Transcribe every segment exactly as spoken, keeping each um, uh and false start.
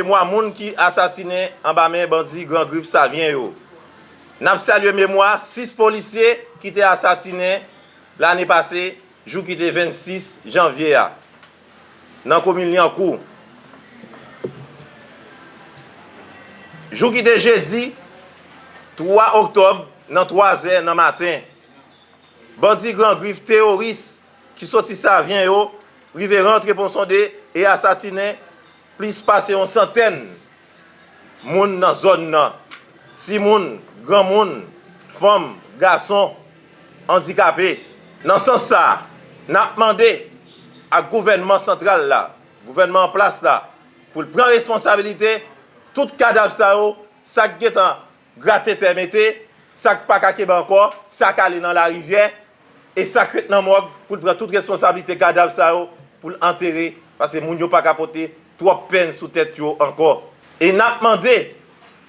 Memwa moun ki asasinen anba men bandi Gran Grif Savyen yo. N ap salye memwa sis polisye ki te asasinen lane pase, jou ki te vennsis janvye a, nan komin Lyankou. Jou ki te jedi twa oktòb, nan twa zè nan maten, bandi Gran Grif teworis ki soti Savyen yo rive rantre Pon Sonde e asasinen plis pase yon santèn moun nan zòn nan, timoun, granmoun, fanm, gason, andikape. Nan sans sa a, n ap mande ak gouvènman santral la, gouvènman an plas la, pou l pran responsabilite tout kadav sa yo, sa k gentan grate tè mete, sa k pa ka kenbe ankò, sa k ale nan larivyè, e sa k ret nan mòg, pou l pran tout responsablite kadav sa yo, pou l antere, paske moun yo pa ka pote twòp penn sou tèt yo ankò. E n ap mande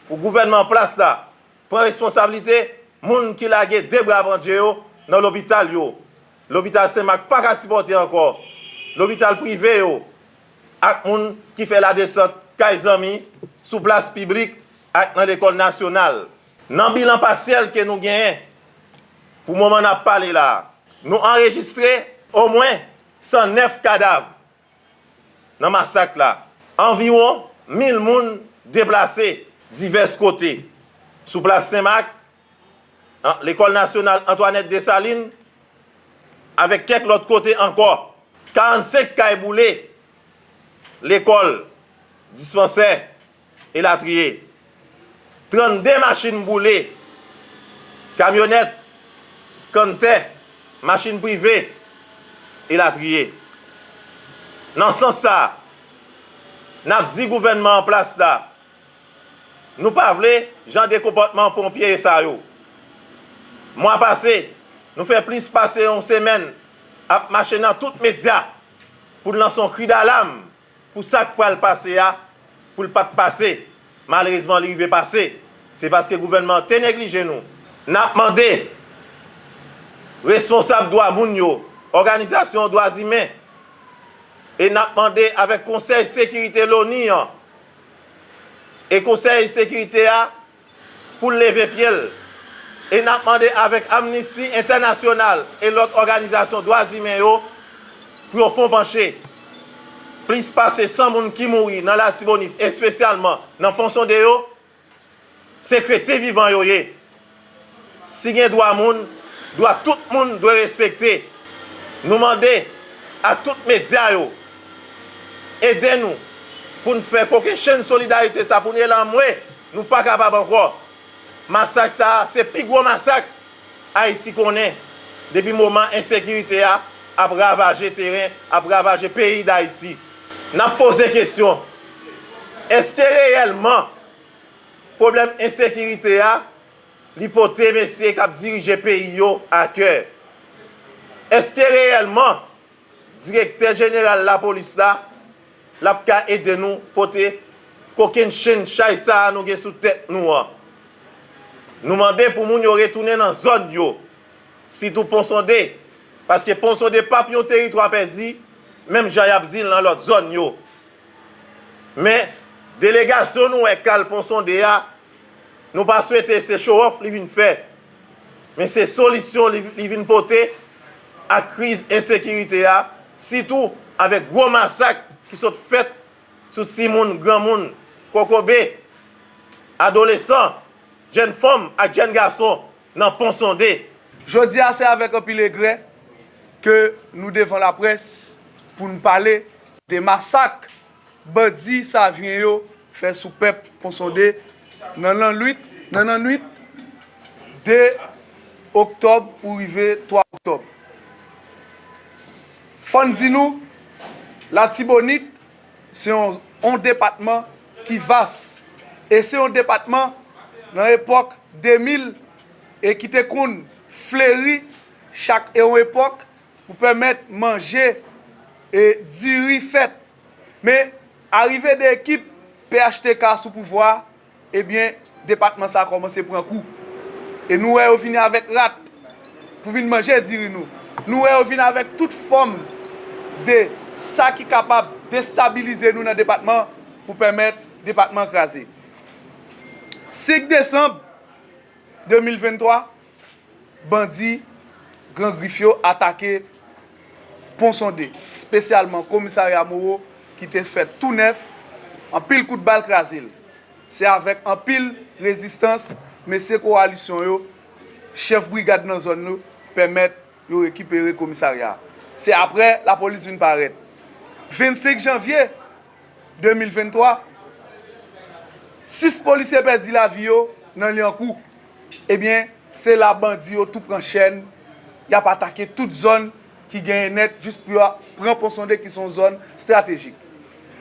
pou gouvènman an plas la pran responsablite moun ki lage de bra pandje yo nan lopital yo. Lopital Senmak pa ka sipòte ankò. Lopital prive yo ak moun ki fè ladesant kay zanmi sou plas piblik ak nan lekòl nasyonal. Nan bilan pasyèl ke nou genyen pou moman n ap pale la a, nou anrejistre omwen san nèf kadav nan masak la. Anviwon mil moun deplase divès kote, sou plas Senmak, an, lekòl nasyonal Antoinette Dessalines, avèk kèk lòt kote ankò. Karannsenk kay boule, lekòl, dispansè, elatriye. Trannde machin boule, kamyonèt, kanntè, machin prive, elatriye. Nan sans sa a, n ap di gouvènman an plas la, nou pa vle jan de konpòtman ponpye sa yo. Mwa pase, nou fè plis pase yon semèn ap mache nan tout medya pou n lanse yon kri dalam pou sa k pral pase a, pou l pa t pase. Malerezman, li rive pase. Se paske gouvènman an te neglije nou. N ap mande responsab dwa moun yo, òganizasyon dwa imen, e n ap mande avèk Konsèy Sekirite Loni an e Konsèy Sekirite a pou l leve pye l. E n ap mande avèk Amnisti Entènasyonal e lòt òganizasyon dwa imen yo pou yo fon panche. Plis pase san moun ki mouri nan Latibonit, espesyalman nan Pon Sonde yo, se kretyen vivan yo ye. Si gen dwa moun, dwa tout moun dwe respekte. Nou mande a tout medya yo ede nou pou n fè kokennchenn solidarite sa pou n rele anmwe, nou pa kapab ankò. Masak sa a, se pi gwo masak Ayiti konnen depi moman ensekirite a ap ravaje teren, ap ravaje peyi Dayiti. N ap poze kesyon, èske reyèlman pwoblèm ensekirite a, li pote mesye k ap dirije peyi yo a kè? Èske reyèlman direktè jeneral lapolis la, l ap ka ede nou pote kokennchenn chay sa a nou gen sou tèt nou an? Nou mande pou moun yo retounen nan zòn yo, sitou Pon Sonde, paske Pon Sonde p ap yon teritwa pèdi, menm jan y ap di l nan lòt zòn yo. Men, delegasyon nou wè k al Pon Sonde a, nou pa swete se show off li vin fè, men se solisyon li, li vin pote ak kriz ensekirite a, sitou avèk gwo masak ki sot fèt sou timoun, granmoun, kokobe, adolesan, jèn fanm ak jèn gason nan Pon Sonde. Jodi a, se avèk anpil egrè ke nou devan laprès pou n pale de masak bandi Savyen yo fè sou pèp Pon Sonde nan lannwit, nan lannwit de oktòb pou rive twa oktòb. Fò n di nou, Latibonit se yon, yon depatman ki vas, e se yon depatman nan epòk de mil e ki te konn fleri chak e yon epòk pou pèmèt manje e diri fèt. Men, arive de ekip P H T K sou pouvwa a, ebyen, depatman sa a kòmanse pran kou. E nou wè yo vini avèk rat pou vin manje diri nou. Nou wè yo vin avèk tout fòm de sa ki kapab destabilize nou nan depatman pou pèmèt depatman an kraze. Senk desanm de mil venntwa, bandi Gran Grif yo atake Pon Sonde, espesyalman komisarya Mowo ki te fèt tou nèf, anpil kout bal kraze l. Se avèk anpil rezistans mesye kowalisyon yo, chèf brigad nan zòn yo, pèmèt yo rekipere komisarya a. Se apre lapolis vin parèt. Vennsenk janvye de mil venntwa, sis polisye pèdi lavi yo nan Lyankou. Ebyen, se la bandi yo tou pran chèn, y ap atake tout zòn ki genyen nèt jis pou yo pran Pon Sonde ki se yon zòn estratejik.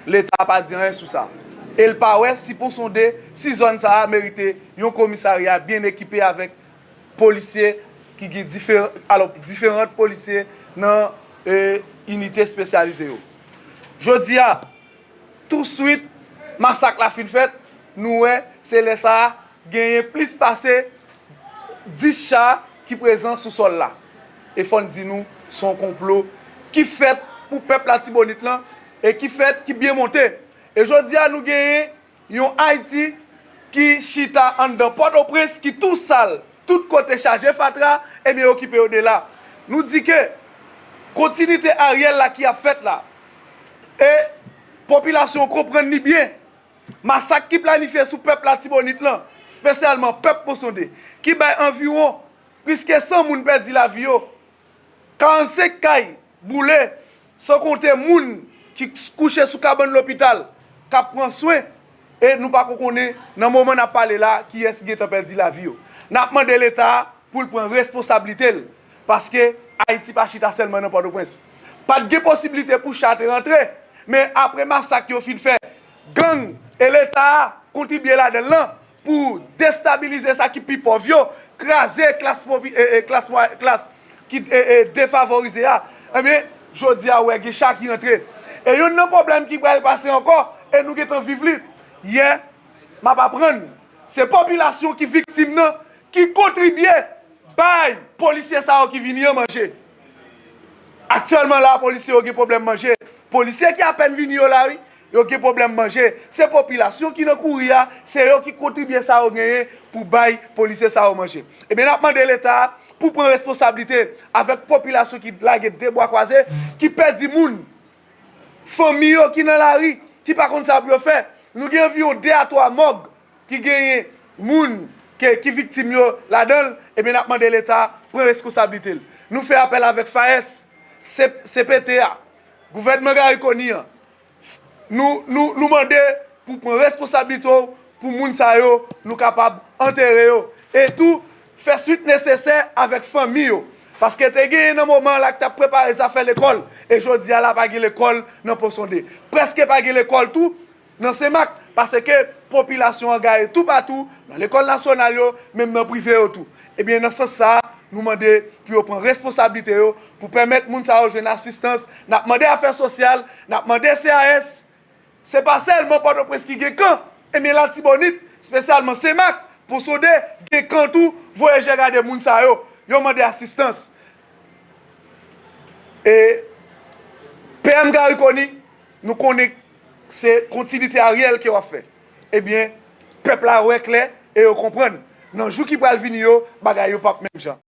Leta pa di anyen sou sa. E l pa wè si Pon Sonde, si zòn sa a merite yon komisarya byen ekipe avèk polisye ki gen diferan, alò, diferan polisye nan, e, inite espesyalize yo. Jodi a, touswit masak la fin fèt, nou wè se lè sa a genyen plis pase dis cha ki prezan sou sòl la. E fò n di nou, se yon konplo ki fèt pou pèp Latibonit lan e ki fèt, ki byen monte. E jodi a, nou genyen yon Ayiti ki chita anndan Pòtoprens, ki tou sal, tout kote chaje fatra, ebyen, yo okipe yo de la. Nou di ke kontinite Ariel la ki ap fèt la, e popilasyon an konprann li byen. Masak ki planifye sou pèp Latibonit lan, espesyalman pèp Pon Sonde, ki bay anviwon plis ke san moun pèdi lavi yo, karannsenk kay boule, san konte moun ki kouche sou kabann lopital k ap pran swen, e nou pako konnen nan moman n ap pale la kiyès ki gentan pèdi lavi yo. N ap mande Leta a pou l pran responsablite l, paske Ayiti pa chita sèlman nan Pòtoprens. Pa t gen posiblite pou cha te rantre, men apre masak yo fin fè, gang e Leta a kontribye ladan l lan pou destabilize sa ki pi pòv yo, kraze klas popi-, e, e, klas mwa-, klas ki, e, e, defavorize a. Ebyen, jodi a, ou wè gen cha ki rantre. E youn nan pwoblèm ki pral pase ankò, e nou gentan viv li. Yè, m ap aprann, se popilasyon ki viktim nan ki kontribye bay polisye sa yo ki vini an manje. Aktyèlman la, polisye yo gen pwoblèm manje. Polisye ki apèn vini yo la, wi, yo gen pwoblèm manje. Se popilasyon ki nan kouri a, se yo ki kontribye sa yo genyen pou bay polisye sa yo manje. Ebyen, n ap mande Leta a pou pran responsablite avèk popilasyon ki lage de bwa kwaze, ki pèdi moun, fanmi yo ki nan lari, ki pa konn sa pou yo fè. Nou gen anviwon de a twa mòg ki genyen moun ke, ki viktim yo ladan l, ebyen, n ap mande Leta pran reskonsablite l. Nou fè apèl avèk FAES, C-, C P T a, gouvènman Garry Conille an. Nou, nou, nou mande pou pran responsablite w pou moun sa yo, nou kapab antere yo. E tou, fè swit nesesè avèk fanmi yo. Paske te genyen nan moman la ki t ap prepare zafè lekòl. E jodi a la, pa gen lekòl nan Pon Sonde. Prèske pa gen lekòl tou nan Senmak. Paske popilasyon an gaye toupatou, nan lekòl nasyonal yo, menm nan prive yo tou. Ebyen, nan sans sa a, nou mande pou yo pran responsablite yo, pou pèmèt moun sa yo jwenn asistans. N ap mande afè sosyal, n ap mande C A S. Se pa sèlman Pòtoprens ki gen kan, ebyen Latibonit, espesyalman Senmak, Pon Sonde, gen kan tou, voye je gade moun sa yo, yo mande asistans. E P M Garry Conille, nou konnen se kontinite Ariel ke w ap fè. Ebyen, pèp la wè klè e yo konprann. Nan jou ki pral vini yo, bagay yo p ap menm jan.